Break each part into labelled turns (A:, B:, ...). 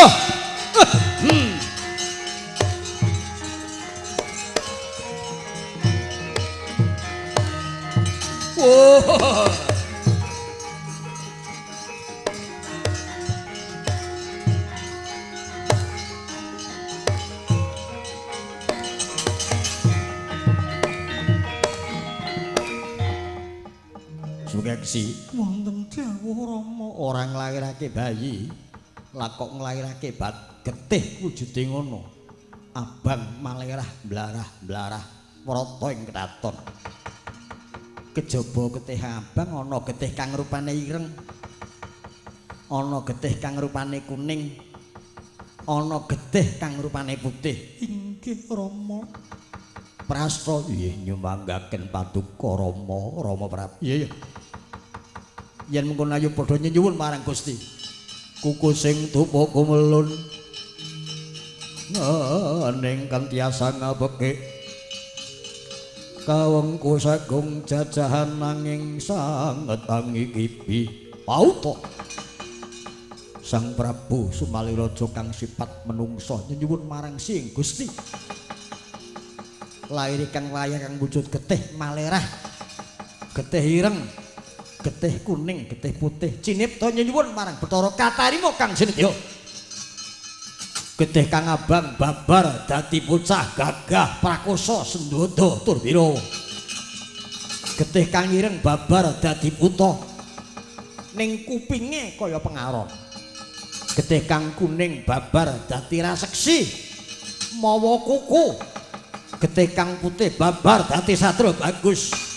A: Yo. Oh. Sukeksi wonten dawuh Rama ora nglairake bayi, lah kok nglairake bat getih wujude ngono. Abang malerah blarah-blarah wrata ing kraton. Kejaba getih abang ana getih kang rupane ireng, ana getih kang rupane kuning, ana getih kang rupane putih. Inggih Rama. Prasta nggih nyumanggaken paduka Rama, Rama Prabu. Iya iya. Yen mengkono ayo padha nyuwun marang Gusti. Kuku sing tupa kumelun ning kang tiasa ngabekik kawengku sagung jajahan nanging sanget angikipi pauta. Sang Prabu Sumaliraja kang sifat menungsa nyuwun marang sing Gusti. Lair kang layar kang wujud getih malerah, getih ireng, getih kuning, getih putih. Cinipta nyuwun marang Bathara katarima kang sinedya. Getih kang abang babar dadi bocah gagah prakosa sendada tur wirawa. Getih kang ireng babar dadi buta ning kupinge kaya pengaron. Getih kang kuning babar dadi raseksi mawa kuku. Getih kang putih babar dadi satria bagus.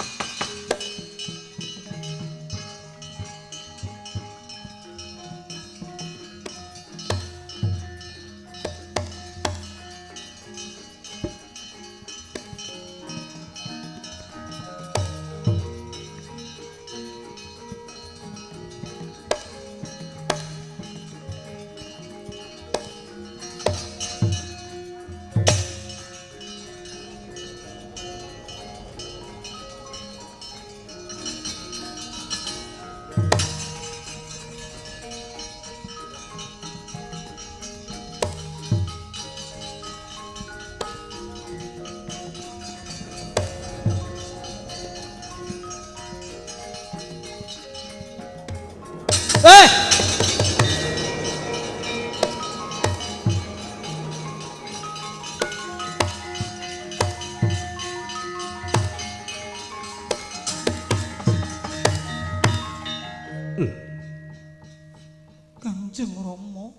A: Kanjeng Rama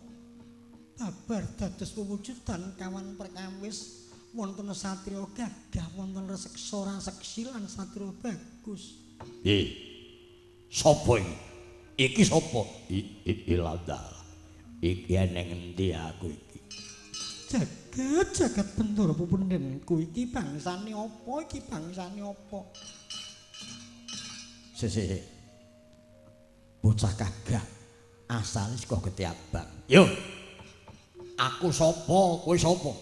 A: babar dados pewujudan kawan perkawis wonten satriya gagah wonten reseksa raseksi lan satriya bagus. Nggih. Sapa iki? Iki sapa? Ilandal. Iki eneng endi aku iki? Jagat jagat Bendara pepundhenku iki bangsane apa? Iki bangsane apa? Sesih. Bocah gagah asale saka getih abang. Yo. Aku sapa? Kowe sapa?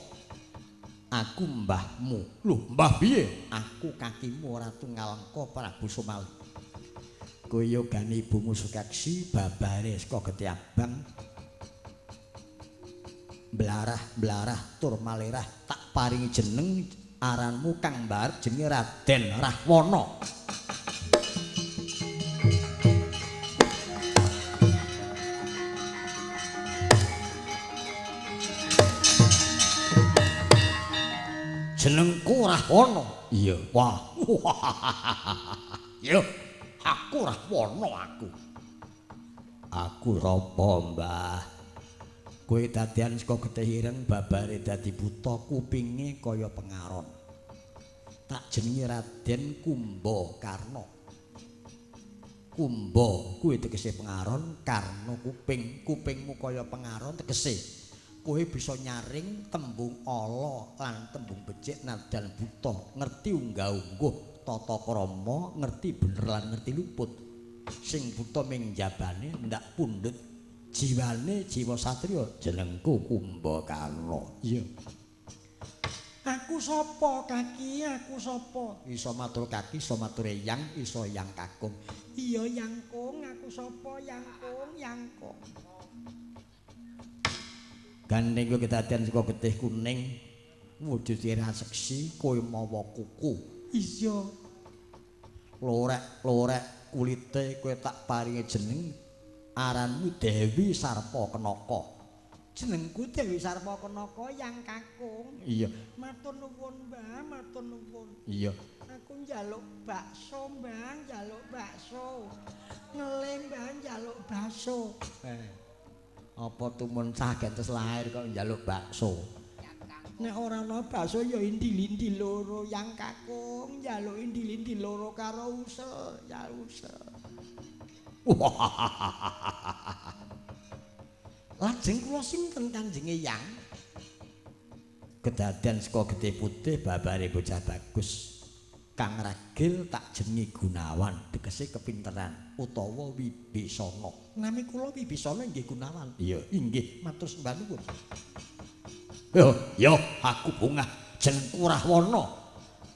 A: Aku mbahmu. Lho, mbah piye? Aku kakimu Ratu Ngalengka Prabu Sumali. Kowe yogane ibumu Sukaksi babare saka getih abang. Blarah-blarah tur malerah tak paringi jeneng aranmu kang mbarep jenenge Raden Rahwana. Jenengku Rahwana. Iya. Wah. Yo, aku Rahwana aku. Aku sapa, Mbah? Kowe dadian saka getih ireng babare dadi buta kupinge kaya pengaron. Tak jenenge Raden Kumbakarna. Kumba kuwi tegese pengaron, karna kuping, kupingmu kaya pengaron tegese kowe bisa nyaring tembung ala lan tembung becik nadan buta, ngerti unggah-ungguh tata krama, ngerti bener lan ngerti luput. Sing buta ming jabane ndak pundhut jiwane jiwa satriya jenengku Kumbakarna. Iya. Aku sapa kaki? Aku sapa? Iso matur kaki, iso matur eyang, iso yang kakung. Iya yangkung, aku sapa yangkung, yangkung. Gandeng kowe kedaden saka getih kuning, wujude ra seksi, kowe mawa kuku. Iya. Lorek-lorek kulite kowe tak paringi jeneng aranmu Dewi Sarpakenaka. Jenengku Dewi Sarpakenaka yang kakung. Iya. Matur nuwun, Mbah, matur nuwun. Iya. Aku njaluk bakso, Mbah, njaluk bakso. Ngelih, Mbah, njaluk bakso. Apa tumun cah gentes lahir kok njaluk bakso? Nek ora ana bakso ya indil-indil loro yang kakung, njaluk indil-indil loro karo usel, ya usel. Lajeng kula sinten Kanjeng Eyang? Kedaden saka getih putih babare bocah bagus. Kang ragil tak jenengi Gunawan, tegese kepinteran utawa Wibisana. Nami kula Wibisana inggih Gunawan. Iya, inggih, matur sembah nuwun. Yo, yo, aku bungah jenengku Rahwana.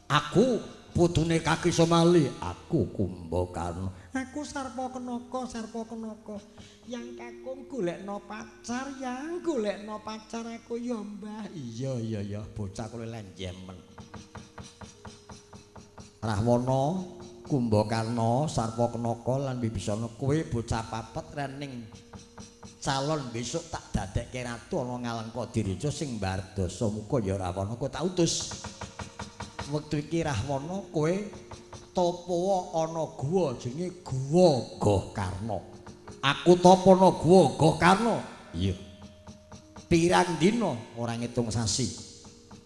A: Aku putune Kaki Somali, aku Kumbakarna. Aku Sarpakenaka, Sarpakenaka. Yang kakung golekno pacar, yang golekno pacar aku ya, Mbah. Iya, iya, iya, bocah kula lenjemen. Rahwana, Kumbakarna, Sarpakenaka lan Wibisana kowe bocah papet rening calon besok tak dadekke ratu ana Ngalengka Direja sing mbardasa muka ya Rahwana kowe tak utus. Wektu iki Rahwana kowe topowa ana guwa jenenge Guwa Gokarna. Aku tapa ana Guwa Gokarna. Iya. Pirang dina ora ngitung sasi.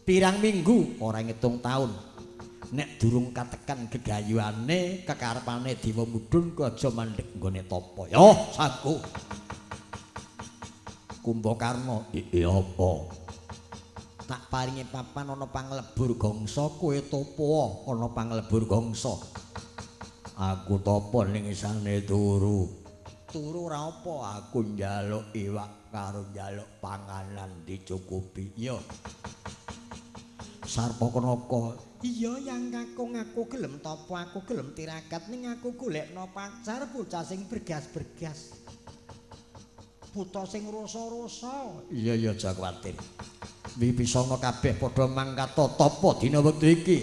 A: Pirang minggu ora ngitung taun. Nek durung katekan gegayuhane kekarepane dewa mudhun ku aja mandheg nggone tapa. Yo sangku. Kumbakarna, iya apa? Tak paringi papan ana panglebur gangsa kowe topa ana panglebur gangsa. Aku tapa ning isane turu. Turu ora apa, aku njaluk iwak karo njaluk panganan dicukupi. Iya. Sarpakenaka, iya yang kakung aku gelem tapa, aku gelem tirakat ning aku golekno pacar bocah sing bergas-bergas. Buta sing rasa-rasa. Iya iya aja kuwatir. Wibisana kabeh padha mangkat tapa dina wektu iki.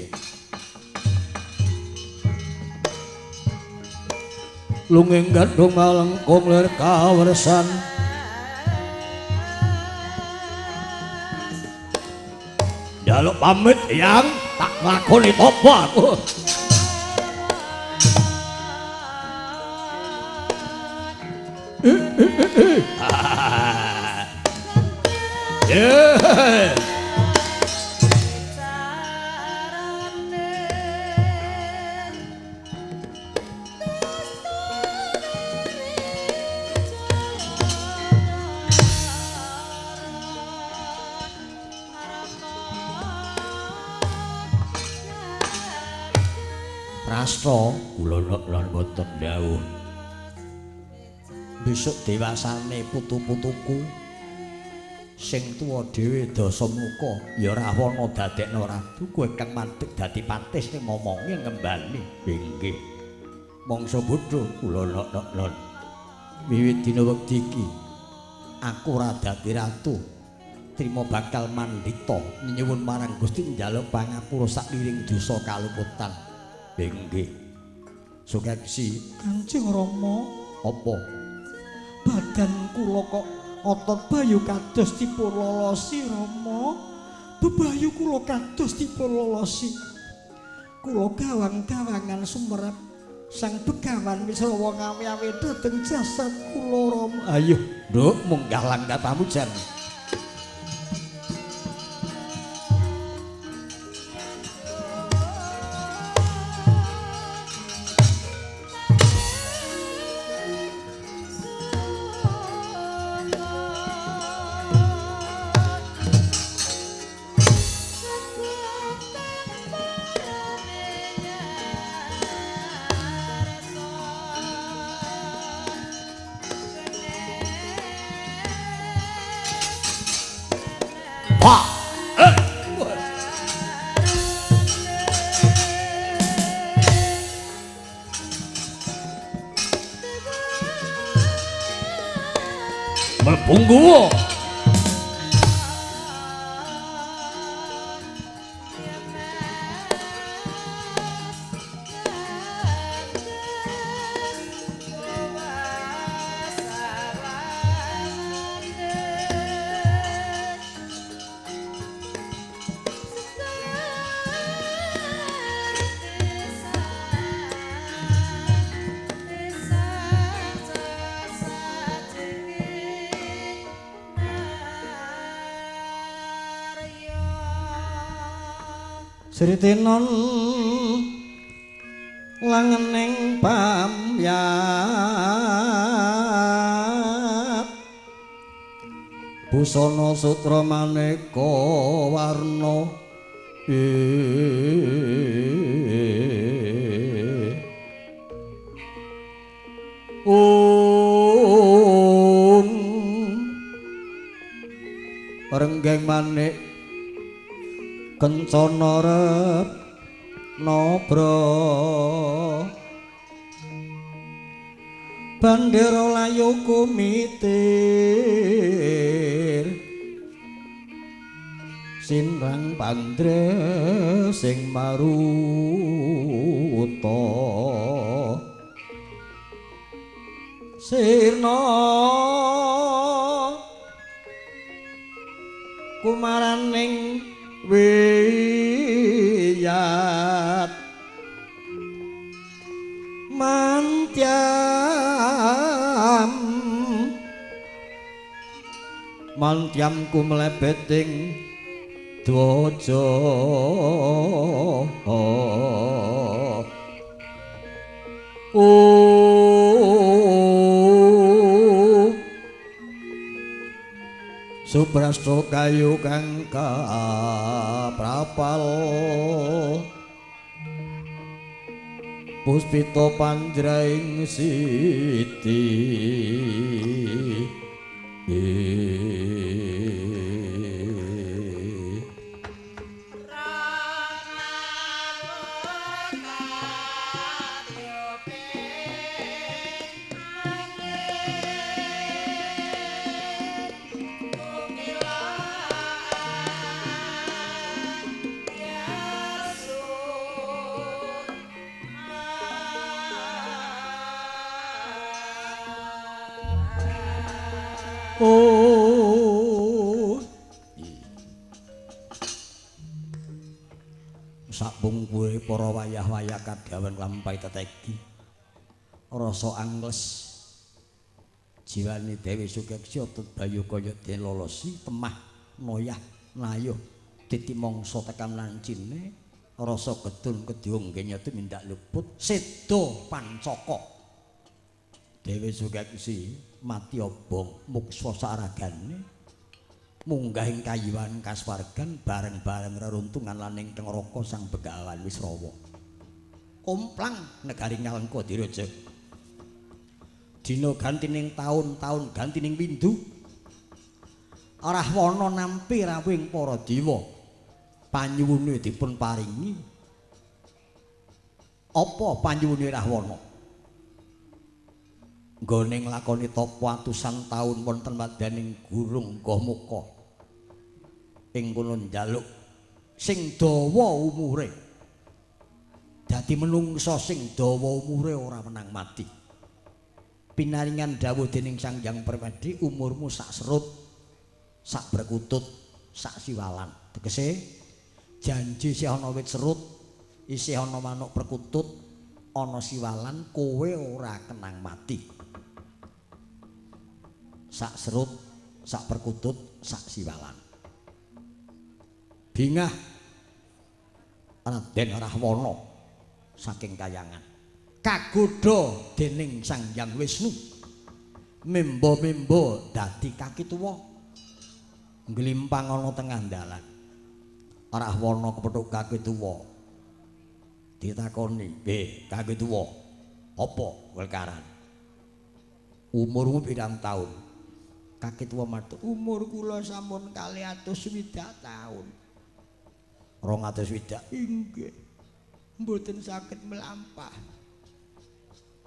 A: Lunging gandhung malengkung lir kawersan. Njaluk pamit yang tak nglakoni tapa aku. Yeah. Prasta kula lan boten dawuh. Besok dewasane putu-putuku sing tuwa dhewe Dasamuka ya Rahwana dadekno ratu kowe kang mandeg dadi patih ning momonge ngembani. Inggih. Mangsa bodho kula lon. Wiwit dina wektu iki aku ora dadi ratu. Trima bakal mandhita nyuwun marang Gusti njaluk pangapura sakliring dosa kaluputan. Inggih. Sukeksi Kanjeng Rama, apa? Badan kula kok otot bayu kados dipun lolosi Rama. Bebayu kula kados dipun lolosi. Kula gawang-gawangan sumerep Sang Begawan Wisrawa ngawe-awe dhateng jasad kula Rama. Ayo, Nduk, munggah langkah pamujan. Mlebu guwa. Sritinon langening pamyat busana sutra maneka warna Om renggeng manik kencana retnabra bandera layu kumitir sinrang pandre sing maruta sirna kumaraning wiyat mantyam mantyam kumlebeting dwaja. Suprasta kayu kang kaprapal puspita panjraing siti. Sakpungkure para wayah-wayah kadhawan lampahi tetegi rasa angles jiwane Dewi Sukeksi otut bayu kaya den lolosi temah noyah nayuh dadi mangsa tekan lancine rasa gedun kedyung kenya tumindak luput seda pancaka. Dewi Sukeksi mati obong muksa saragane munggah ing kayiwan kasuwargan bareng-bareng reruntungan lan ing neraka Sang Begawan Wisrawa. Komplang negari Ngalengka diraja. Dina gantining taun, taun gantining windu. Rahwana nampi rawuhing para dewa. Panyuwune dipun paringi. Apa panyuwune Rahwana? Nggone nglakoni tapa atusan taun wonten wadaning Gurung Gamuka. Ing kono njaluk sing dawa umure. Dadi menungsa sing dawa umure ora menang mati. Pinaringan dawuh dening Sang Hyang Permedi umurmu sak serut, sak berkutut, sak siwalan. Tegese janji isih ana wit serut, isih ana manuk perkutut, ana siwalan, kowe ora kenang mati. Sak serut, sak perkutut, sak siwalan. Bingah Raden Rahwana saking kayangan kagodha dening Sang Hyang Wisnu membo-membo dadi kaki tuwa ngglimpang ana tengah dalan. Rahwana kepethuk kaki tuwa ditakoni, "Nggih, kaki tuwa, apa welkaran? Umurmu pirang taun?" Kaki tuwa matur, "Umur kula sampun 260 taun." 260? Inggih. Mboten saged mlampah.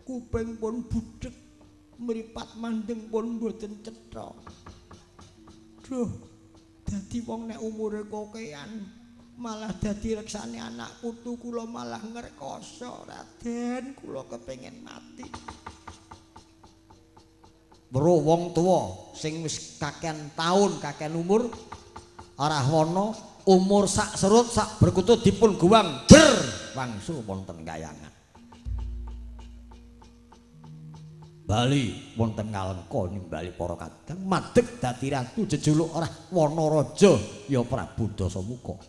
A: Kuping pun budheg, mripat mandeng pun mboten cetha. Duh, dadi wong nek umure kokean malah dadi reksane anak putu kula malah ngrekoso. Raden, kula kepengin mati. Weruh wong tuwa sing wis kakean taun, kakean umur, Rahwana umur sak serut sak berkutut dipun guwang ber wangsul wonten kayangan. Bali wonten Ngalengka nimbali para kadang madeg dadi ratu jejuluk Rahwana Raja ya Prabu Dasamuka.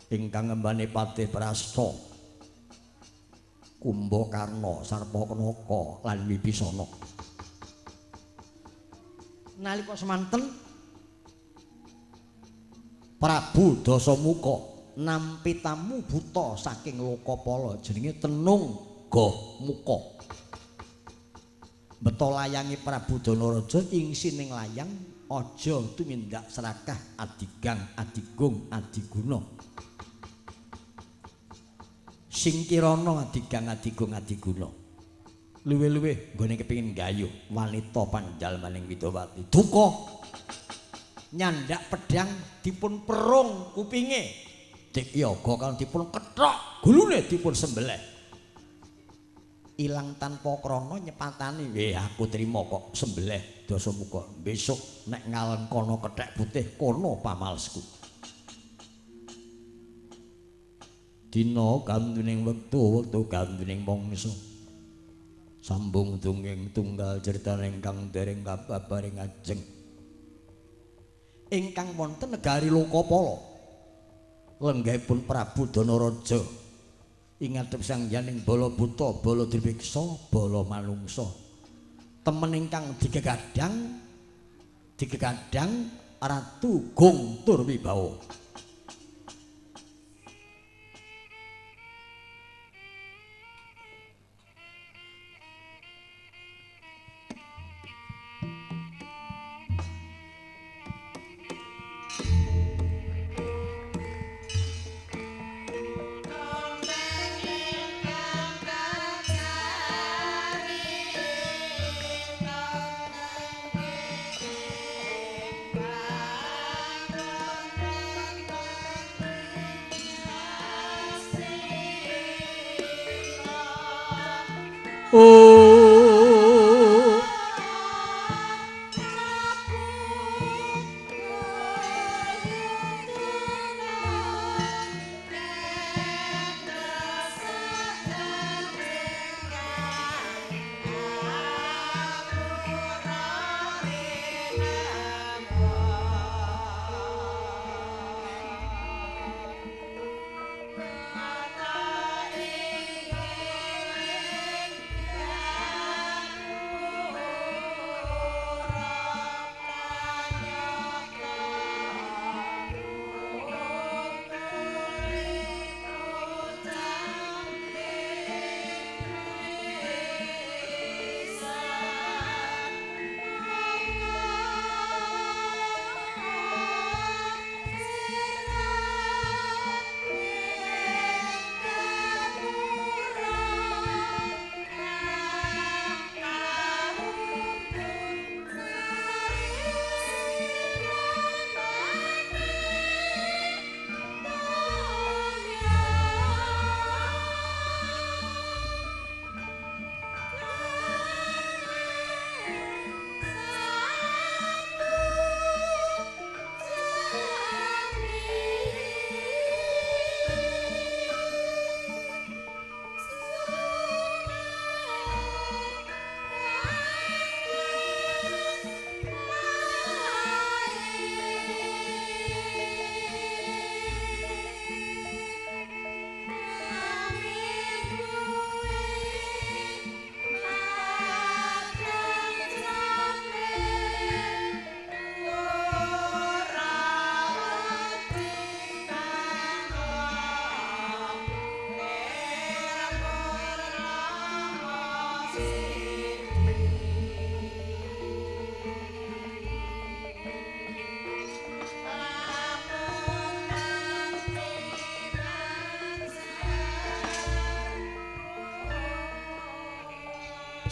A: Ingkang ngembane Patih Prasta, Kumbakarna, Sarpakenaka lan Wibisana. Nalika semanten Prabu Dasamuka nampi tamu buta saking Lokapala jenenge Tenung Gamuka. Beto layange Prabu Danaraja ing sining layang aja tumindak serakah adigang adigung adiguna. Singkirana adigang adigung adiguna. Luwih-luwih nggone kepengin gayuh wanita panjalmaning Widawati. Duka nyandak pedhang dipun perung kupinge. Dik yoga kang dipun kethok gulune dipun sembelih. Ilang tanpa krana nyepatani, "Weh, aku trima kok sembelih Dasamuka. Besok nek ngalengkana kethek putih kono pamalesku." Dina kanduning wektu, wektu kanduning mangsa. Sambung dongeng tunggal critane ingkang dereng kababaring ajeng. Ingkang wonten negari Lokapala. Lenggahipun Prabu Danaraja ing ngadhep Sang Hyang Bala Buta, Bala Dripiksa, Bala Manungsa. Temen ingkang digegadang Ratu Guntur Wibawa.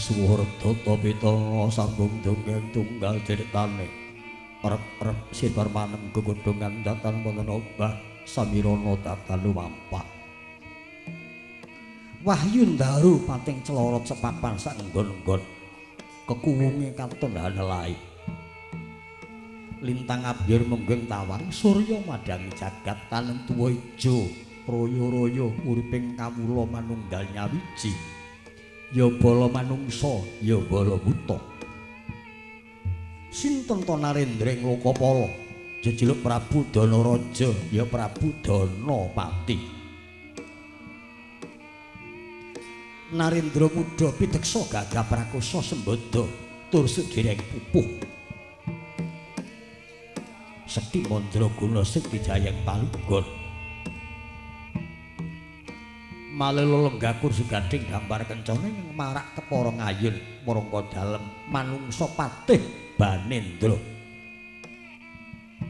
A: Suwardata pitana sambung dongeng tunggal critane. Rep-rep sibar manem gegodhongan datan wonten obah samirana tatan lumampah. Wahyu ndaru pating celorot sepapan sak nggon-nggon. Kekuwunge katon hanelai. Lintang abyur munggeng tawang surya madhangi jagat tanem tuwa ijo royo-royo uriping kawula manunggal nyawiji. Ya bala manungsa, ya bala buta. Sinten ta narendra ing Lokapala? Jejuluk Prabu Danaraja ya Prabu Danapati. Narendra muda pideksa gagah prakosa sembada tur sedereng pupuh. Sekti mandraguna sing dijayeng palugon. Malelo lenggah kursi gading gambar kencana ing marak kepara ngayun marangka dalem manungsa patih Banendra.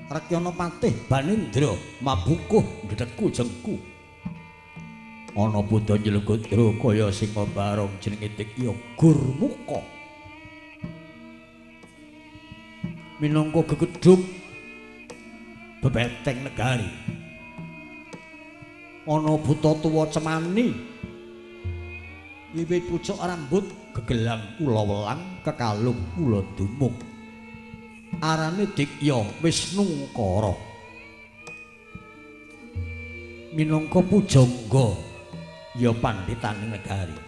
A: Rekyana patih Banendra mabukuh ndedheku jengku. Ana buta nyelgodra kaya singa barong jenenge Dikya Gurmuka. Minangka gegedhug bebeteng negari. Ana buta tuwa cemani wiwit pucuk rambut gegelang ula welang kekalung ula dumung. Arane Dikya Wisnungkara. Minangka pujangga ya pandhitaning negari.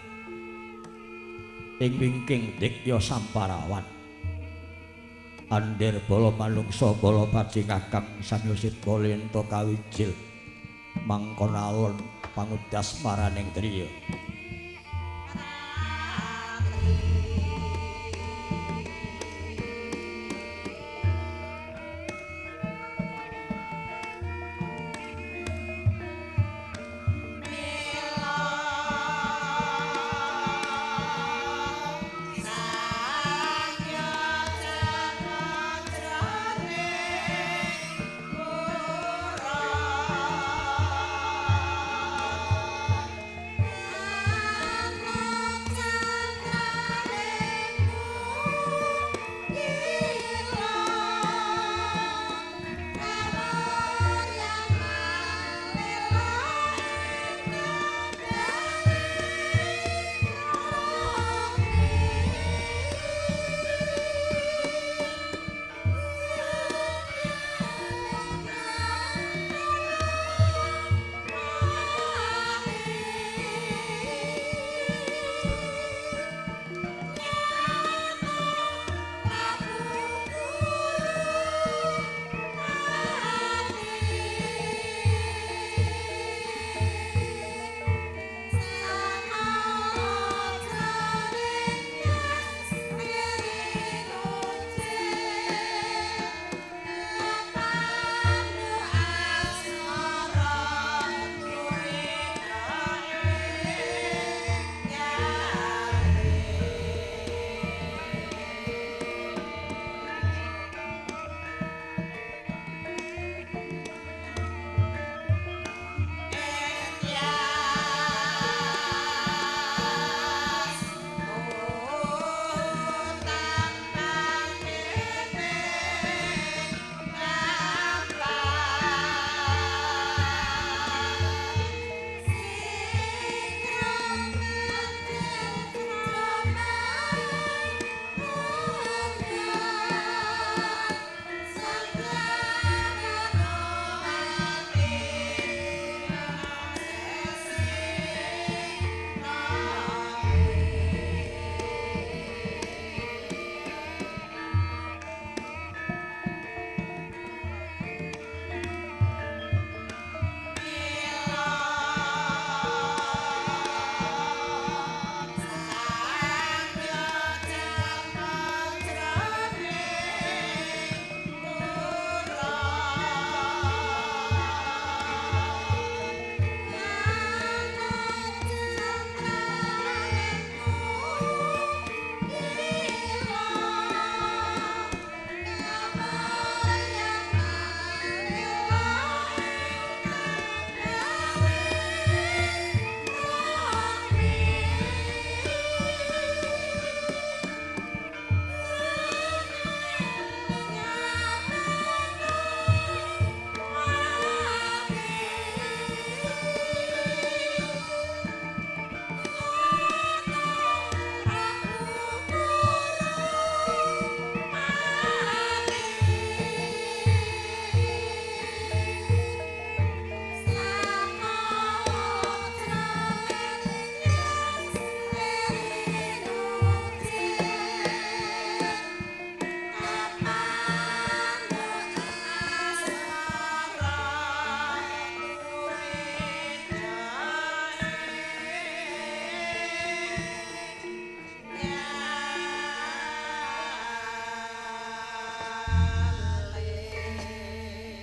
A: Ing wingking Dikya Samparawan. Andir bala manungsa bala paji kakang samyosit balenta kawijil mangkon alon pangudas maraning driya.
B: Mila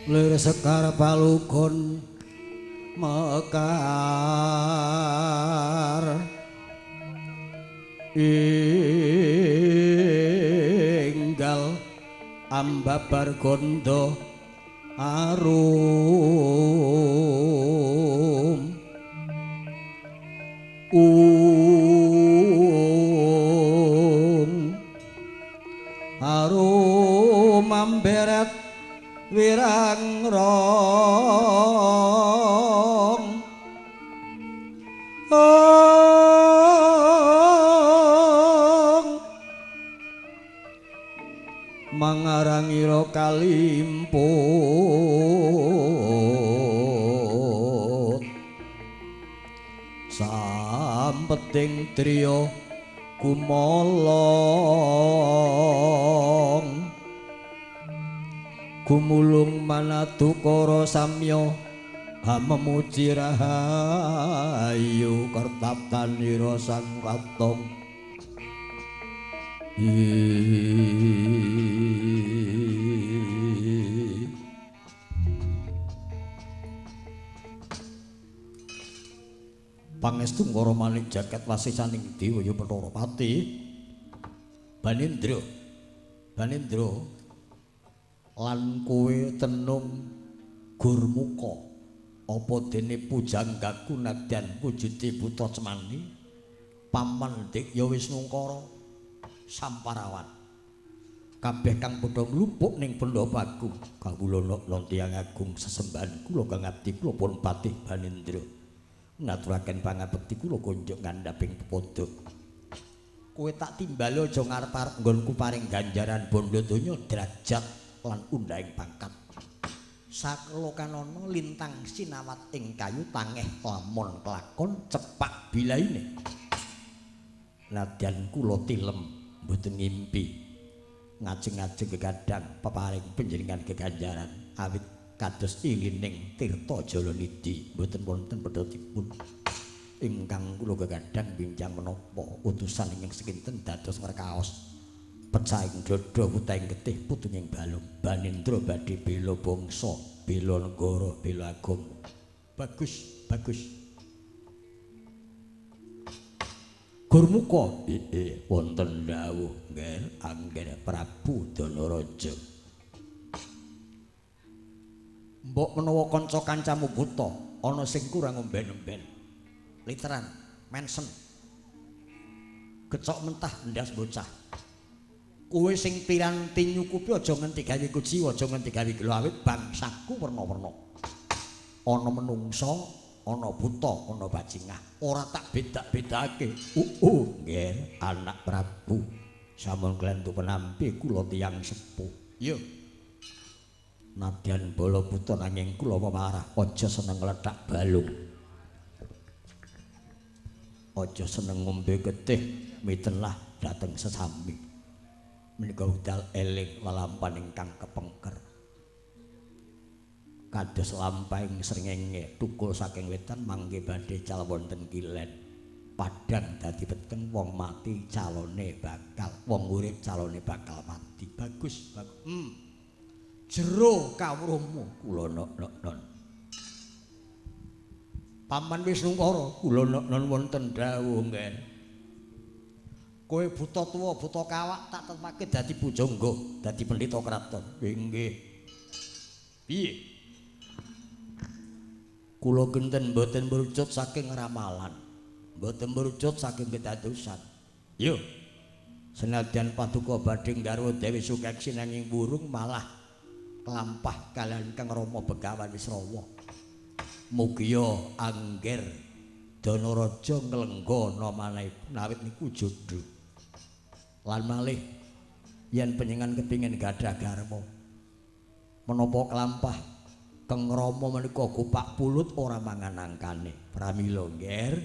A: Lir sekar palugon mekar enggal ambabar gondo arum ung arum amberet wirang rong ong mangarangira kalimput sampeting driya gumolong gumulung manadukara samya hamemuji rahayu kertaptanira sang katong. Pangestu ngara manik jagat wasisaning dewa ya Bathara Pati Banindra Banindra lan kowe tenung gurmuka apa dene pujanggaku nadyan wujude buta cemani paman Dikya Wisnungkara Samparawan kabeh kang padha nglumpuk ning Pandhapa Agung kawula lan tiyang agung sesembahan kula kang abdi kula pun Patih Banindra ngaturaken pangabekti kula kunjuk ngandhaping pepadha. Kowe tak timbali aja ngarep-arep nggonku paring ganjaran bondo donya derajat lan undhahing pangkat. Saklokanana lintang sinawat ing kayu tangeh lamon kelakon cepak bilaine. Nadyan kula tilem mboten ngimpi ngajeng-ajeng gegadang peparing panjenengan geganjaran awit kados ilining tirta jalanidhi mboten wonten pedhotipun ingkang kula gegadang binjang menapa utusan ingkang sekinten dados ngrekaos pecahing dada putahing getih putunging balung Banindra badhe bela bangsa bela negara bela agama. Bagus bagus Gurmuka wonten dawuh nggih Angger Prabu Danaraja. Mbok menawa kanca kancamu buta ana sing kurang omben-omben literan mensen gecok mentah ndas bocah. Kowe sing piranti nyukupi aja nganti gawe kuciwa aja nganti gawe gelo awit bangsaku werna-werna. Ana menungsa, ana buta, ana bajingah, ora tak bedak-bedake. Nggih, anak Prabu. Sampun klentu penampi kula tiyang sepuh. Yo. Nadyan bala buta nanging kula pemarah aja seneng ngletak balung. Aja seneng ngombe getih mitenah dhateng sesami. Menika wekdal eling lelampahan ingkang kepengker. Kados lampahing srengenge tukul saking wetan mangke badhe cal wonten kilen. Padhang dadi peteng wong mati calone bakal wong urip calone bakal mati. Bagus, bagus. Jero kawruhmu kula nok-non. Paman Wisnungkara kula nok-non wonten dawuh nggih. Kowe buta tuwa buta kawak tak tetepake dadi pujangga, dadi pendhita kraton. Nggih. Piye? Kula genten mboten merucut saking ramalan, mboten merucut saking kedadosan. Yo. Senadyan paduka badhe nggarwa Dewi Sukeksi nanging wurung malah kelampah kaliyan Kang Rama Begawan Wisrawa. Mugia angger Danaraja nglengga namanipun awit niku jodho. Lan malih yen panjenengan kepingin gadah garwa menapa kelampah Kang Rama menika gopak pulut ora mangan angkane. Pramila ngger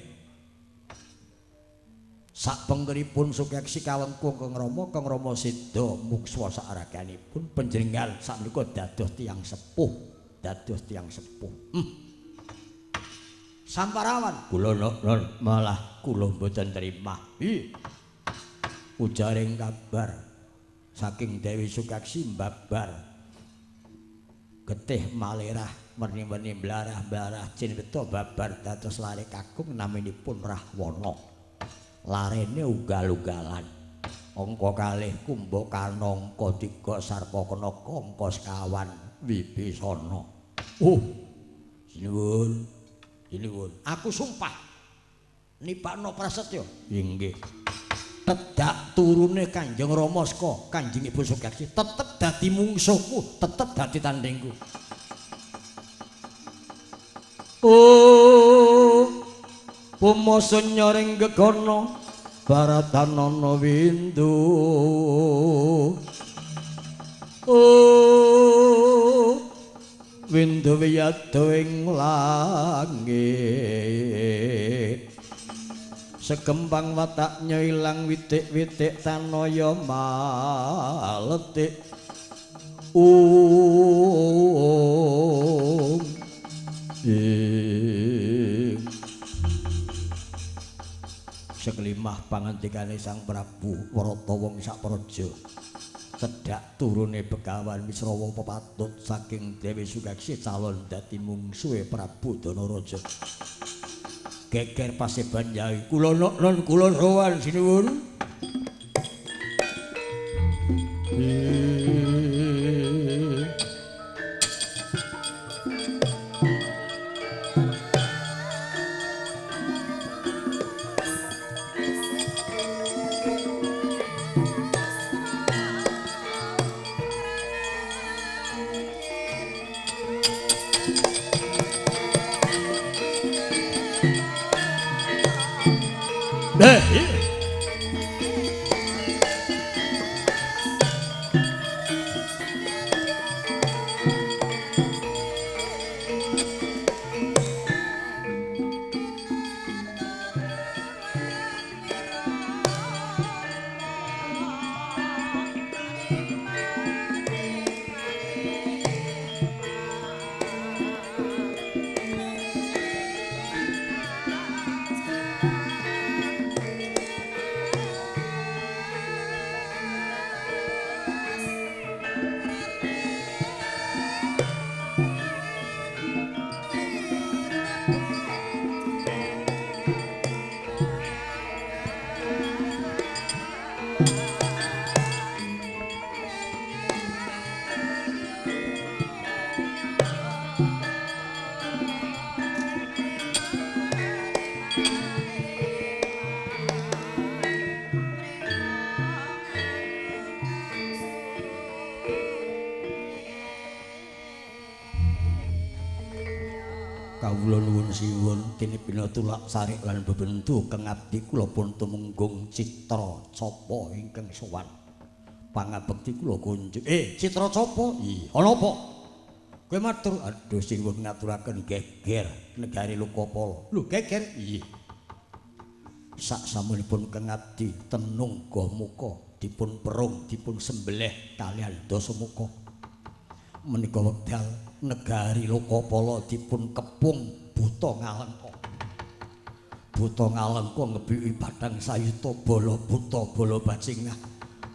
A: sak pengkeripun Sukeksi kawengkung Kang Rama, Kang Rama seda mukswa sakraganipun panjenengan sakmenika dados tiyang sepuh, dados tiyang sepuh. Samparawan kula nok malah kula mboten terima. Ujaring kabar saking Dewi Sukeksi mbabar Getih malerah werni-werni blarah-blarah cinweta babar dados lare kakung naminipun Rahwana. Larene ugal-ugalan. Angka kalih Kumbakarna, angka tiga Sarpakenaka, angka sekawan Wibisana. Oh, sinuwun, sinuwun. Aku sumpah nipakno prasetya. Inggih. Tedak turune Kanjeng Rama saka Kanjeng Ibu Sugaksi tetep dadi mungsuhku, tetep dadi tandingku. Oh, pumasa ring gegana baratanana windu. Oh, windu wiyada ing langit. Segembang wataknya ilang witik-witik tanaya maletik. Ung ing. Sekelimah pangantikane Sang Prabu Warata wong sak praja. Cedhak turune Begawan Wisrawa pepatut saking Dewi Sugaksi calon dadi mungsuhe Prabu Danaraja. Geger paseban yai kula non kula sowan sinuwun. Kawula nuwun siwun tinipina tulak sarik lan bebendu kang abdi kula pun tumenggung Citra Capa ingkang sowan. Pangabekti kula kunjuk. Citra Capa? Iya, ana apa? Kowe matur, aduh siwun ngaturaken geger negari Lokapala. Lho, geger? Iya. Sak samunipun kang abdi tenung muka dipun perung dipun sembelih kaliyan Dasamuka. Menika wekdal negari Lokapala dipun kepung buta ngalengka. Buta ngalengka ngebiki padang sayuta bala buta bala bajingah.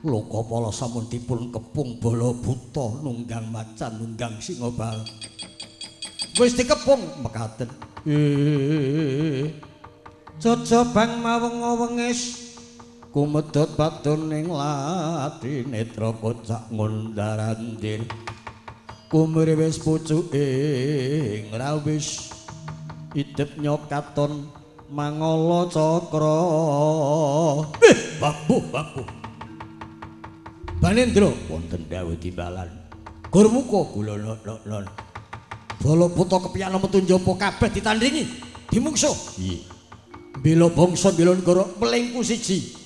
A: Lokapala sampun dipun kepung bala buta nunggang macan nunggang singa bal. Wis dikepung mekaten. Jajabang maweng-wengis kumedhot padon ing lathi netra kocak ngundarandir. Kumriwis pucuke ing rawis idep nyokaton mangala cakra. Babuh babuh Banendra wonten dawuh timbalan Gurmuka kula lon bala buta kepiyakna metu njaba kabeh ditandingi dimungsuh. Iya. Bela bangsa bela negara melingku siji.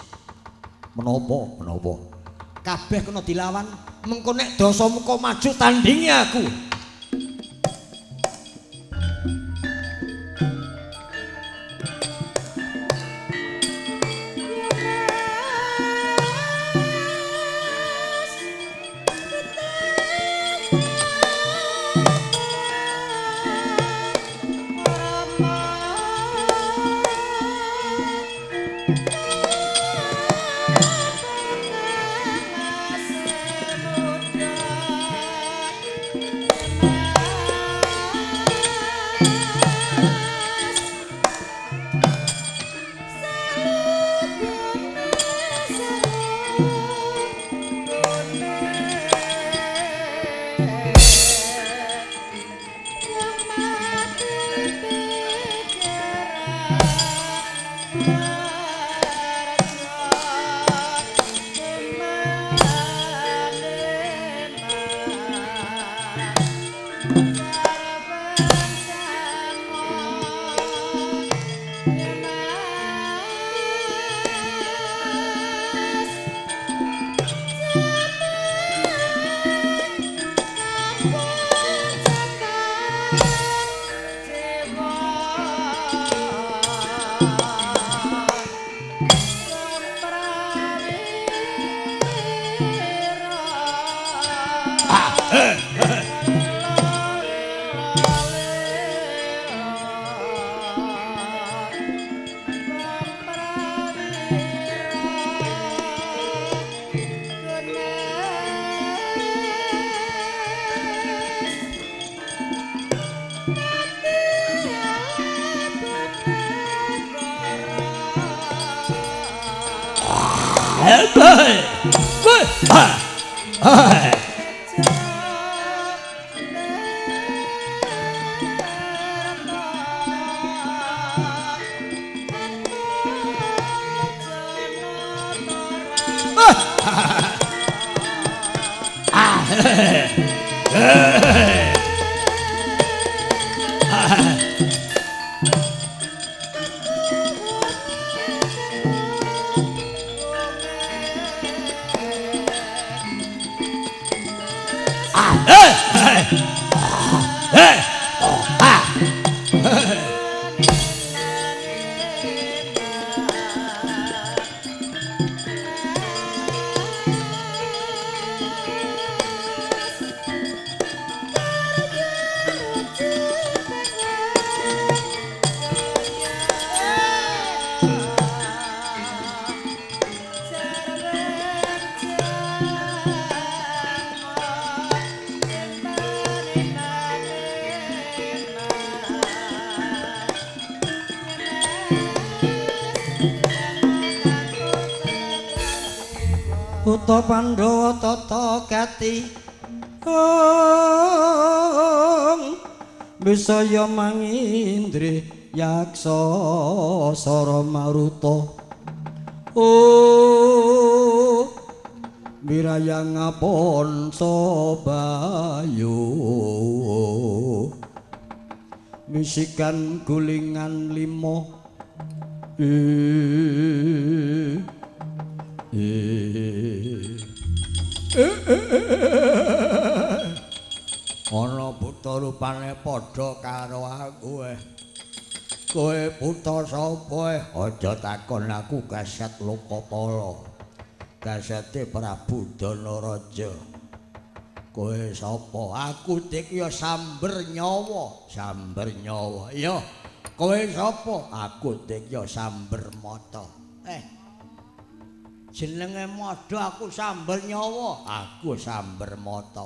A: Menapa menapa kabeh kena dilawan. Mengko nek Dasamuka maju tandingi aku.
B: Thank you.
A: Buta Pandhawa tata gati bisaya mangindri yaksa sara maruta oh mirayang aponsa bayu misikan gulingan lima ana buta rupane padha karo aku. Kowe buta sapa? Aja takon aku Kaset Lokapala. Kasete Prabu Danaraja. Kowe sapa? Aku Dikya Samber Nyawa. Samber Nyawa. Iya. Kowe sapa? Aku Dikya Samber Mata. Jenenge madha aku Samber Nyawa, aku Samber Mata.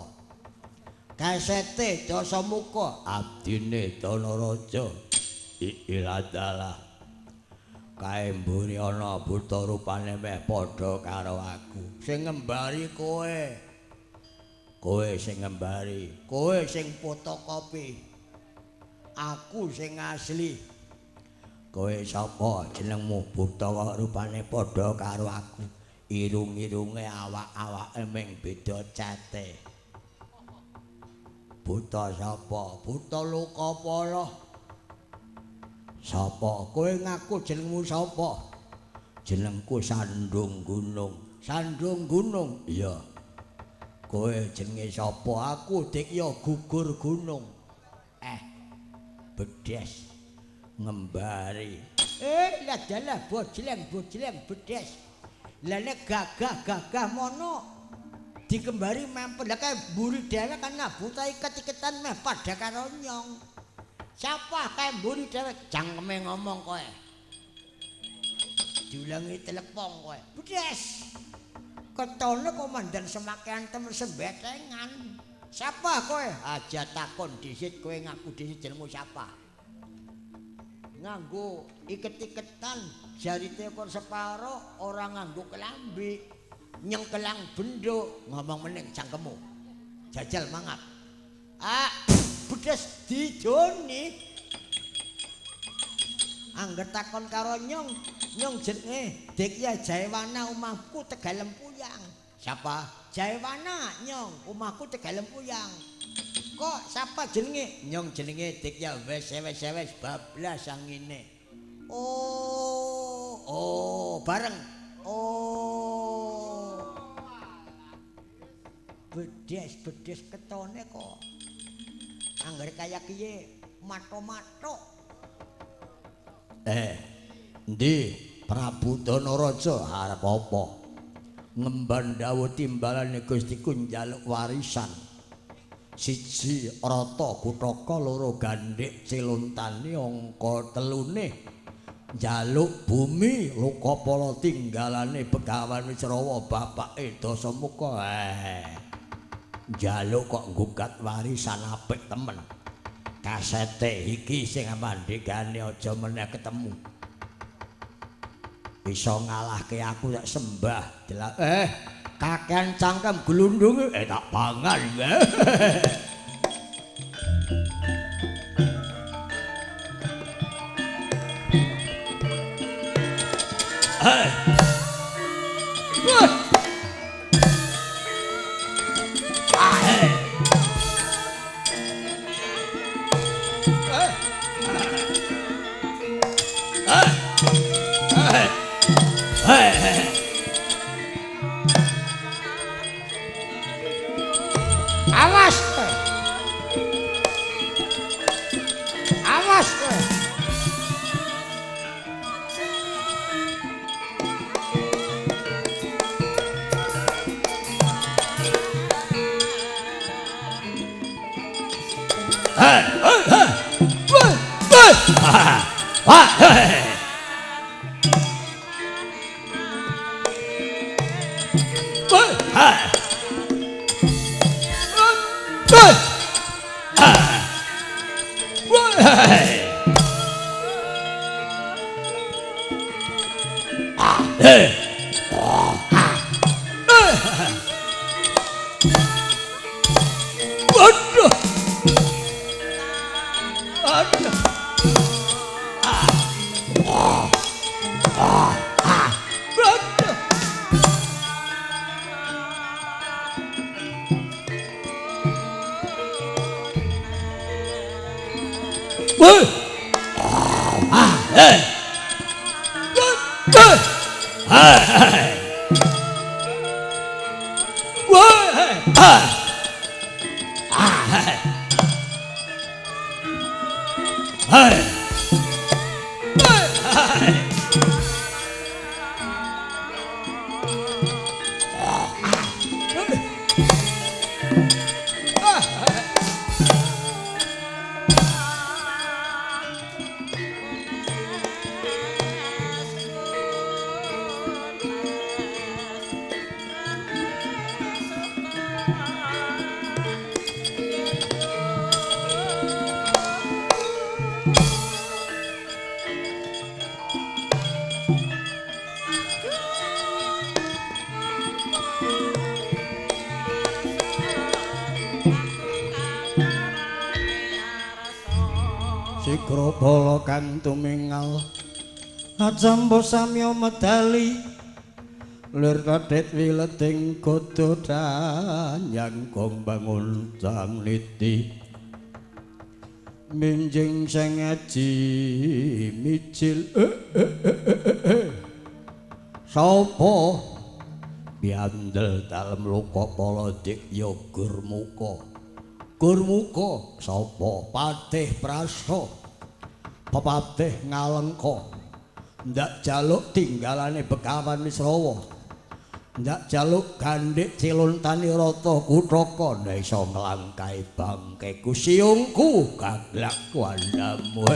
A: Kasete Dasamuka, abdine Danaraja. Iladalah. Kae mburi ana buta rupane meh padha karo aku. Sing ngembari kowe. Kowe sing ngembari, kowe sing fotokopi. Aku sing asli. Kowe sapa jenengmu? Buta rupane padha karo aku. Irung-irunge awak-awake ming beda cate. Buta sapa? Buta Lokapala. Sapa? Kowe ngaku jenengmu sapa? Jenengku Sandung Gunung. Sandung Gunung? Iya. Kowe jenenge sapa? Aku Dikya Gugur Gunung. Bedes ngembari. Lah dalah bojleng-bojleng bedes. Lah nek gagah-gagah mono dikembari mempel. Lah kae mburi dhewek kan nabuta iket-iketan meh padha karo nyong. Sapa kae mburi dhewek? Cangkeme ngomong kowe. Diulangi telepon kowe. Bedes. Ketone komandan semakean temen sembetengan. Sapa kowe? Aja takon dhisit, kowe ngaku dhisit jenengmu sapa? Nganggo iket-iketan jarite ukur separo, ora nganggo kelambi, nyengkelang benduk, ngomong meneng cangkemmu. Jajal mangap. Ah, bedes dijoni. Angger takon karo nyong, nyong jenenge Dikya Jayawana, omahku Tegalempuyang. Siapa? Jayawana nyong, omahku Tegalempuyang. Kok siapa jenenge? Nyong jenenge Dikya wes wes bablas angine. Oh, oh, bareng. Oh. Bedes-bedes ketone kok. Angger kaya kiye mato-mato. Endi Prabu Danaraja arep apa? Ngemban dawuh timbalane Gustiku njaluk warisan. Siji rata kutaka, loro gandhik cilontane, angka telune njaluk bumi Lokapala tinggalane Begawan Wisrawa bapake Dasamuka. Njaluk kok nggugat warisan apik temen. Kasete iki sing mandhegane aja meneh ketemu. Bisa ngalahke aku tak sembah. Kakean cangkem glundung tak pangan.
B: Awas. Awas.
A: Sigra bala kang tumingal ajambo samya medali lir kadhit wileding godha danyang gong bangun cang niti minjing sing aji mijil sapa biandel dalem luka pala dik ya gurmuka. Gurmuka sapa patih prasa pepatih ngalengka ndak jaluk tinggalane Begawan Wisrawa ndak jaluk gandhik cilontane rata kuthaka ndak iso nglangkai bangkeku siungku gaglak kuandamu.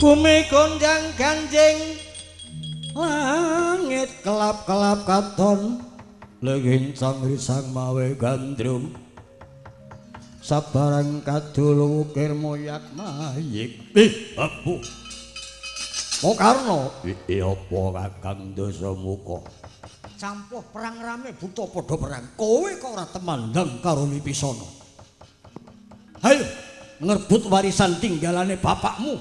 A: Bumi gonjang ganjing langit Langit kelap-kelap katon legincang risang mawe gandrung sabarang kadul ukir moyak mayik. Ih, abu Karno, iki apa Kakang Dasamuka? Campuh perang rame buta padha perang. Kowe kok ora temandang karo Wipisana? Hayo ngerbut warisan tinggalane bapakmu,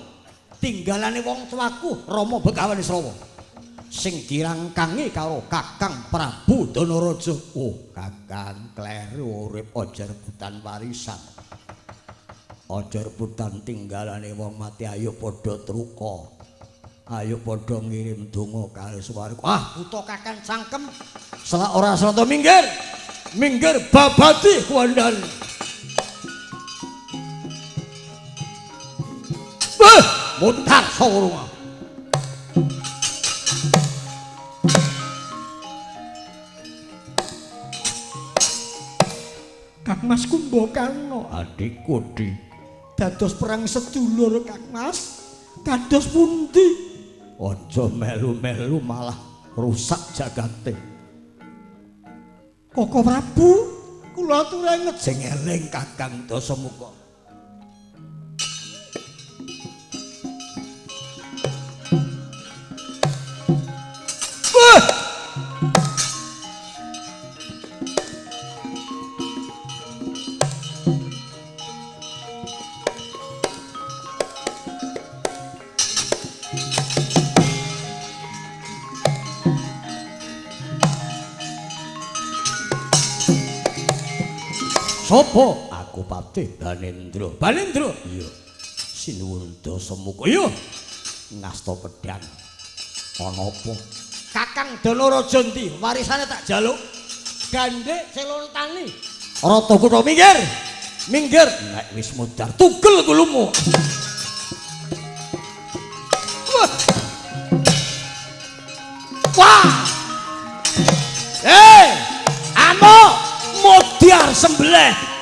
A: tinggalane wong tuaku Rama Begawan Srawa. Sing dirangkangi karo Kakang Prabu Danaraja. Oh, Kakang kleru urip aja rebutan warisan. Aja rebutan tinggalane wong mati, ayo padha truka. Ayo padha ngirim donga kali swarga. Ah, buta Kakang cangkem. Selak ora serata minggir. Minggir babati kuwandan. Mutar sawurunga. Kang Mas Kumbakarna, adikku di dados perang sedulur Kang Mas. Kados pundi? Aja melu-melu malah rusak jagate. Koko Prabu, kula aturaken sing eling Kakang Dasamuka. Sopo? Aku Patih Banendra. Banendra? Iya. Sinuwun Dasamuka. Iya. Ngasta pedhang. Ana apa? Kakang Danaraja endi? Warisane tak jaluk. Gandhik Celontani. Rata kutha minggir. Minggir. Nek wis mudhar tugel gulumu. Wah. Wah. Eh, amuk modiar sembelih.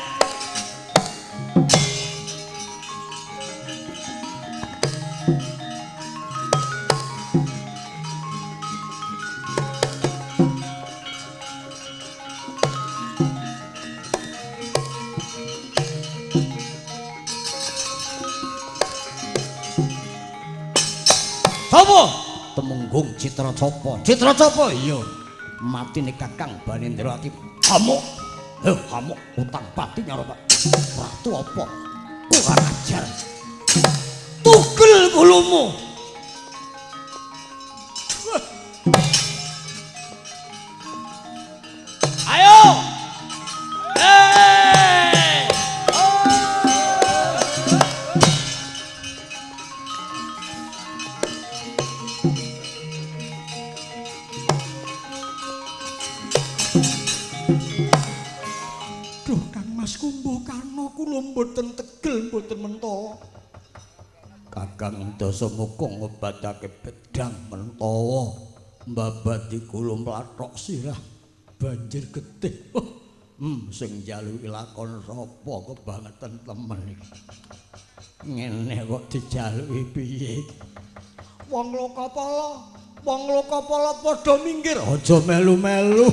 A: Sopo? Temenggung Citra Capa. Citra Capa? Iya. Matine Kakang Banendra ati amuk. Heh, amuk utang pati nyaro Pak. Ratu apa? Kurang ajar. Tugel gulumu. Ayo. Hey! Duh, Kang Mas Kumbakarna kula mboten tegel mboten mentala. Kakang Dasamuka ngobatake pedhang mentawa mbabati kula mlathok sirah banjir getih. Sing njaluki lakon sapa kebangetan temen iki. Ngene kok dijaluki piye iki? Wong Lokapala, wong Lokapala padha minggir, aja melu-melu.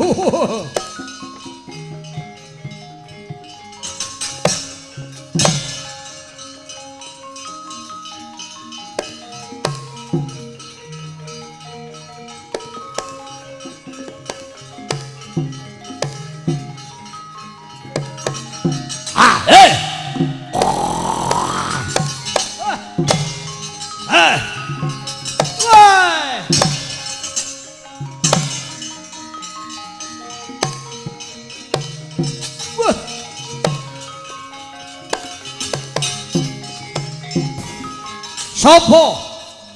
A: Sopo?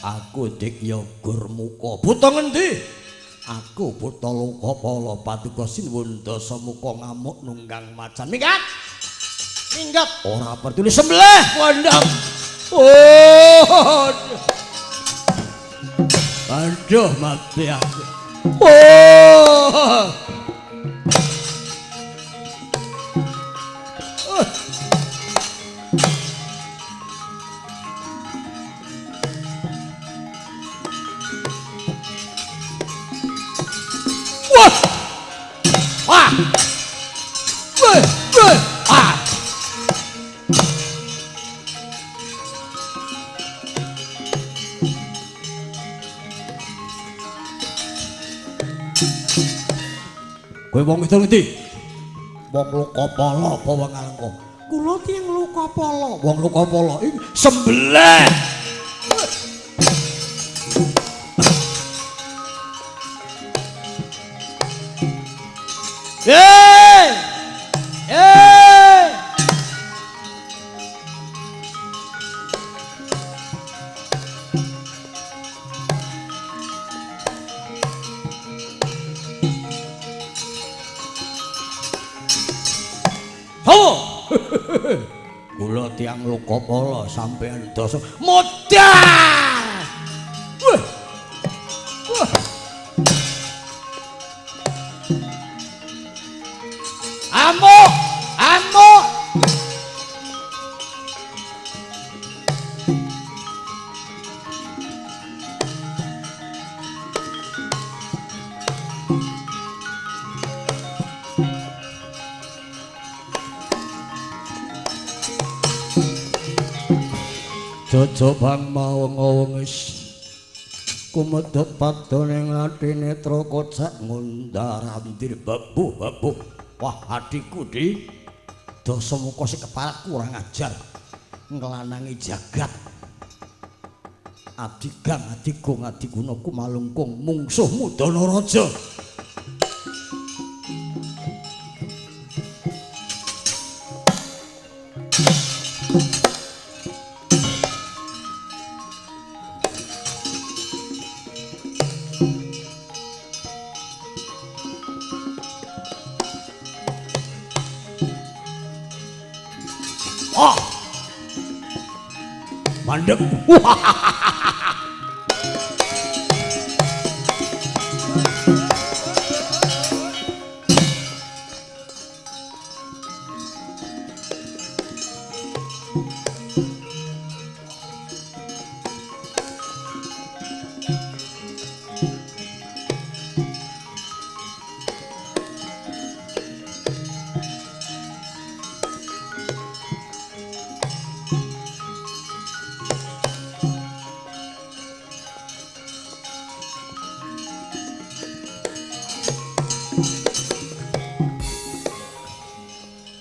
A: Aku Dikya Gurmuka. Buta ngendi? Aku buta Lokapala paduka sinuwun Dasamuka ngamuk nunggang macan. Minggat. Minggat. Ora peduli sembelih kondang. Oh. Aduh mati aku. Oh. Kowe wong itu ngendi? Wong Lokapala apa wong Alengka? Kula tiyang Lokapala. Wong Lokapala iki sembelih. Hei! Hei! Kula tiyang Lokapala sampeyan dasa modar. Wah. Wah. Amuk, amuk. Jojobang maweng-wengis kumedhot padane nglatine netra kocak ngundar-andir babuh-babuh. Wah adikku di Dasamuka sing keparat kurang ajar nglanangi jagat. Adigang adigung adiguna kumalungkung mungsuhmu Danaraja. Oh. Mandek.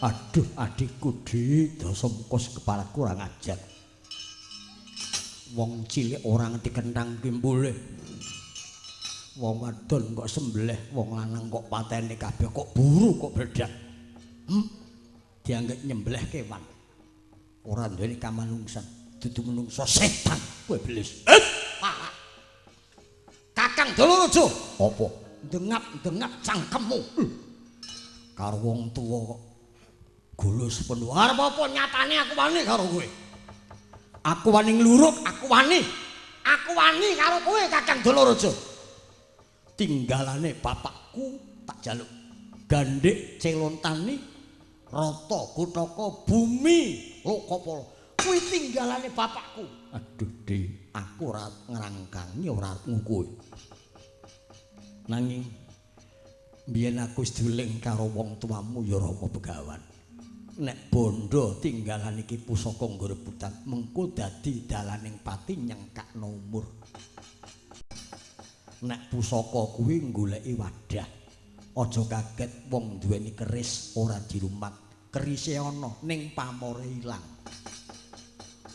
A: Aduh adikku di Dasamuka kepala kurang ajar. Wong cilik ora ngerti kenthang kimbule. Wong wadon kok sembelih, wong lanang kok pateni kabeh, kok buru kok bledak. Dianggep nyembelih kewan. Ora duweni kamanungsan, dudu menungsa setan kowe iblis. Kakang Danaraja, apa? Dengap-dengap cangkemmu. Karo wong tuwa kok gulus penuh. Arep apa nyatane aku wani karo kowe. Aku wani ngluruk, aku wani. Aku wani karo kowe Kakang Danaraja. Tinggalane bapakku tak jaluk. Gandhik celontani rata kutaka bumi Lokapala. Kuwi tinggalane bapakku. Aduh, Di, aku ora ngrangkangi ora ngukuhi. Nanging biyen aku wis duling karo wong tuamu ya Rama Begawan. Nek bondo tinggalan iki pusaka nggo rebutan mengko dadi dalaning pati nyengkakno umur. Nek pusaka kuwi goleki wadah. Aja kaget wong duweni keris ora dirumat. Kerise ana ning pamore ilang.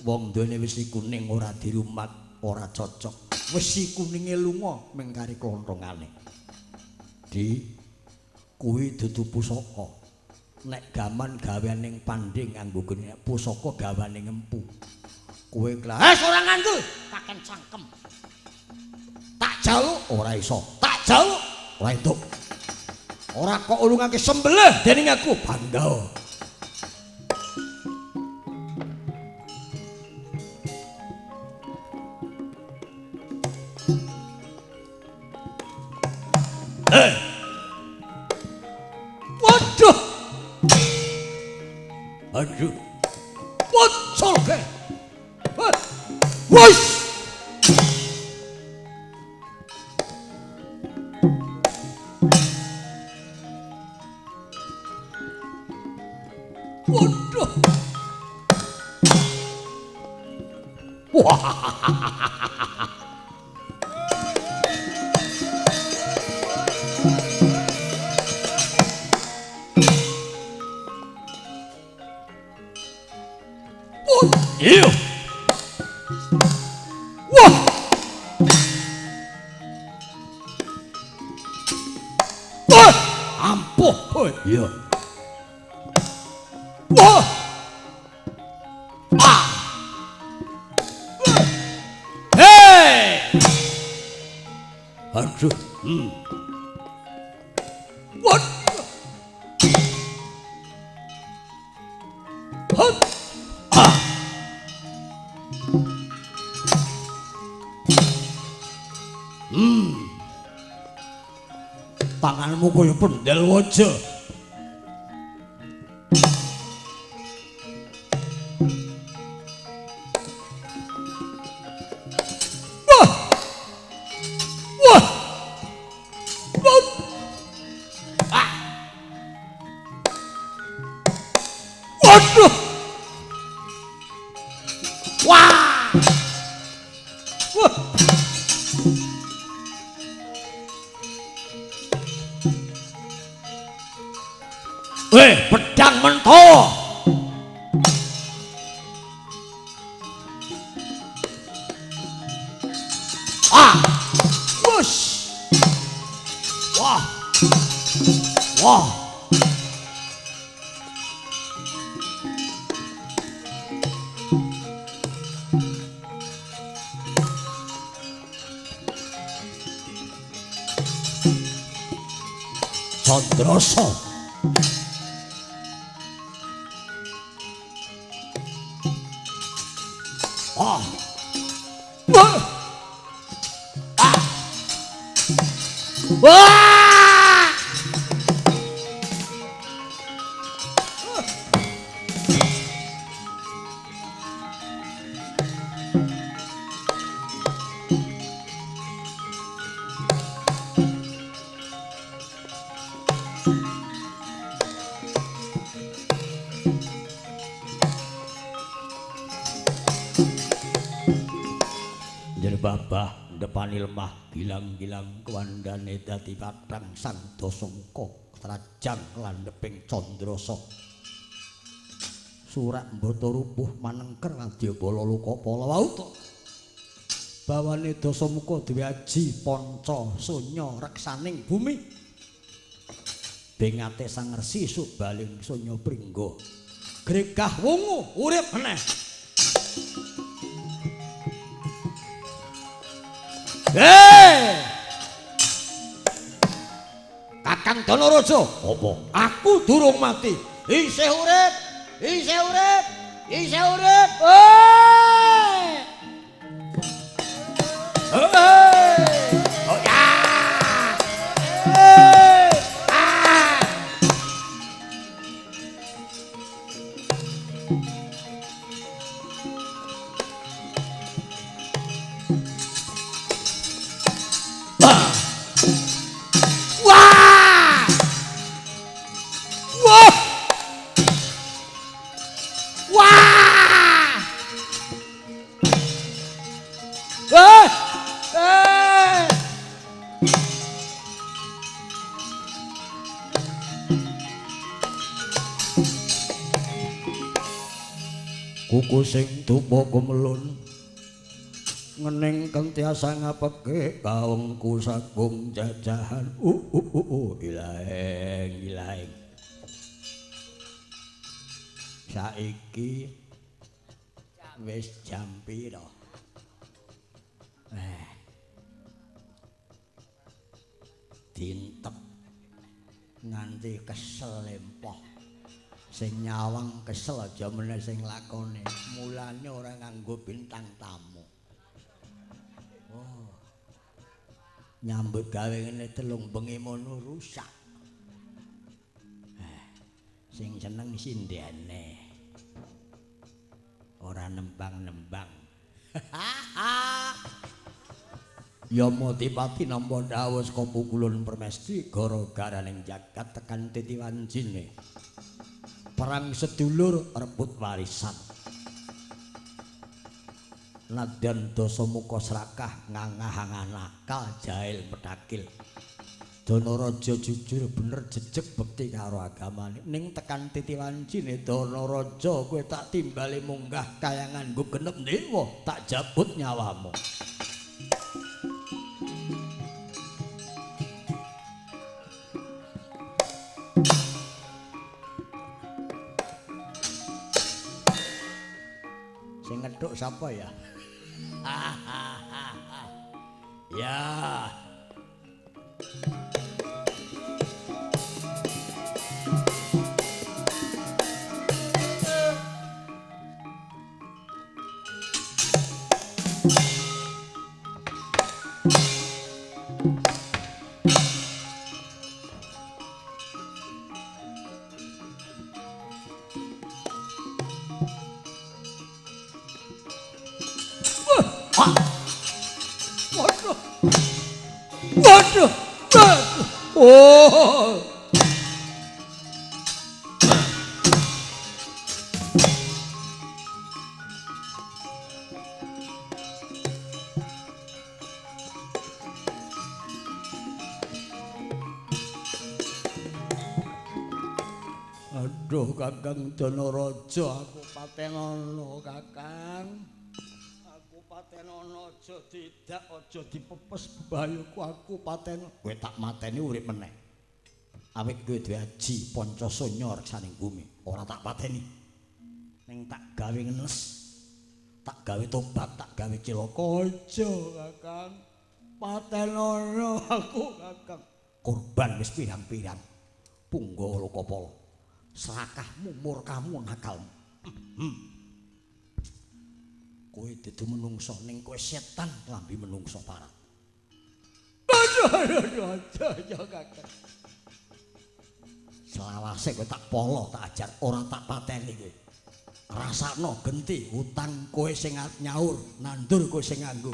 A: Wong duweni wesi kuning ora dirumat, ora cocok. Wesi kuninge lunga mengkari klonthongane. Di kuwi dudu pusaka. Nek gaman gaweane pandhe nganggo geni pusaka gawane ngempu. Kowe klas ora ngandel, kaken cangkem. Tak jaluk ora iso, tak jaluk ora entuk. Ora kok ulungake sembelih dening aku bangga. Waduh. Aduh. Wocol ke. Wes. Waduh. Wah. Iya. Wah. Wah, ampuh kowe. Iya. Wah. Ah. Hei. Aduh. Wah. Hut. Ah. Tanganmu kaya pendel waja. Wah. Wah. Wah. Ah. Waduh. Wah. Wah. Pedang mento. Ah. Wush. Wah. Wah. Condroso. Ah. Wah. Ah. Wah. Babah ndepani lemah gilang-gilang kuwandane dadi patrang sang Dasamuka trajang landheping Candrasa. Surak mbata rupuh manengker wadyabala lokapala wauta. Bawane Dasamuka duwe aji panca sunya reksaning bumi. Bengate Sang Resi Subaling Sunya Pringga. Gregah wungu urip meneh. Hei! Kakang Danaraja, apa? Aku durung mati. Isih urip, isih urip, isih urip. Hei! Hei! Oh ya! Hei! Ah! Wah! Wah! Wah! Eh! Eh! Kuku sing dupa kumelun ngening kentiasa ngapeke kaungku sagung jajahan ilaeng ilaeng. Saiki wis jam pira? Dintep nganti kesel lempoh. Sing nyawang kesel aja meneh sing lakone. Mulane ora nganggo bintang tamu. Oh. Nyambut gawe ngene telung bengi mono rusak. Sing seneng sindene. Ora nembang-nembang. Yamadipati nampa dhawuh saka pukulun Permesti gara-garaning jagat tekan titi wancine. Perang sedulur rebut warisan. Nadyan Dasamuka srakah ngangah-angah nakal jahil medakil. Danaraja jujur bener jejeg bekti karo agamane. Ning tekan titi wancine Danaraja kowe tak timbali munggah kayangan nggo genep dewa, tak jabut nyawamu. Sing ngethuk sapa ya? Ya. Waduh. Waduh. Oh. Aduh Kakang Danaraja, aku patenono Kakang. Aku patenono aja didak, aja dipepes bebayuku, aku paten. Kowe tak mateni urip meneh. Awit kowe duwe aji pancasanya reksaning bumi, ora tak pateni. Ning tak gawe ngenes, tak gawe tobat, tak gawe cilaka. Aja Kakang. Patenono aku Kakang. Korban wis pirang-pirang. Punggawa Lokapala. Serakahmu, murkamu, nakalmu. Kowe dudu menungso, ning kowe setan klambi menungso parah. Aduh, aduh, aja Kakang. Selawase kowe tak polo, tak ajar, ora tak pateni kowe. Rasakno genti utang kowe sing nyaur, nandur kowe sing nganggo.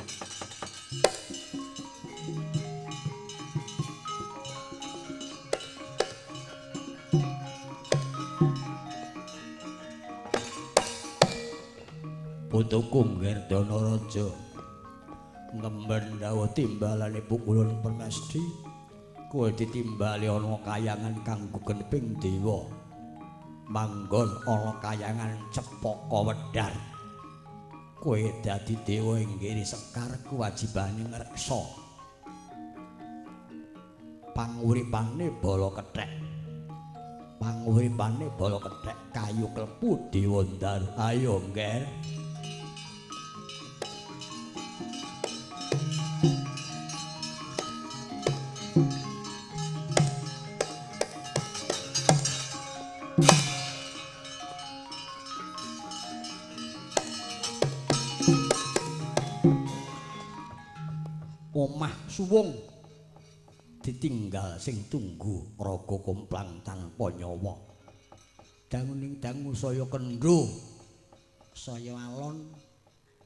A: Putuku Ngger Danaraja ngemben dawuh timbalane pukulun Permesti, kowe ditimbali ana kayangan kanggo geneping dewa, manggon ana kayangan Cepaka Wedhar. Kowe dadi dewa ing Giri Sekar, kewajibane ngreksa panguripane bala kethek, panguripane bala kethek kayu klepu dewa ndaru. Ayo Ngger. Omah suwung ditinggal sing tunggu raga komplang tanpa nyawa. Danguning dangu saya kendho, saya alon,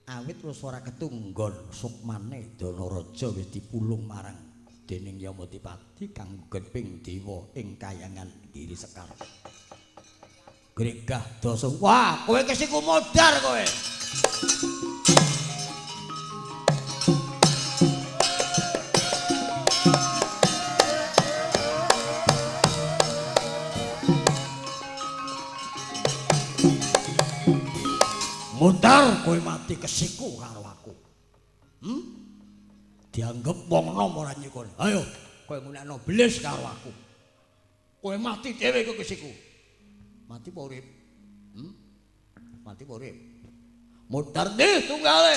A: awit wis ora ketunggon sukmane Danaraja wis dipulung marang dening Yamadipati kang geping dewa ing kayangan Giri Sekar. Gregah dasa. Wah, kowe kesiku modar kowe. Mudar kowe mati kesiku karo aku. Dianggep wong nom ora nyikon. Ayo kowe ngunekno belis karo aku. Kowe mati dhewe kowe kesiku. Mati apa urip? Mati apa urip? Mudar ndi tunggale.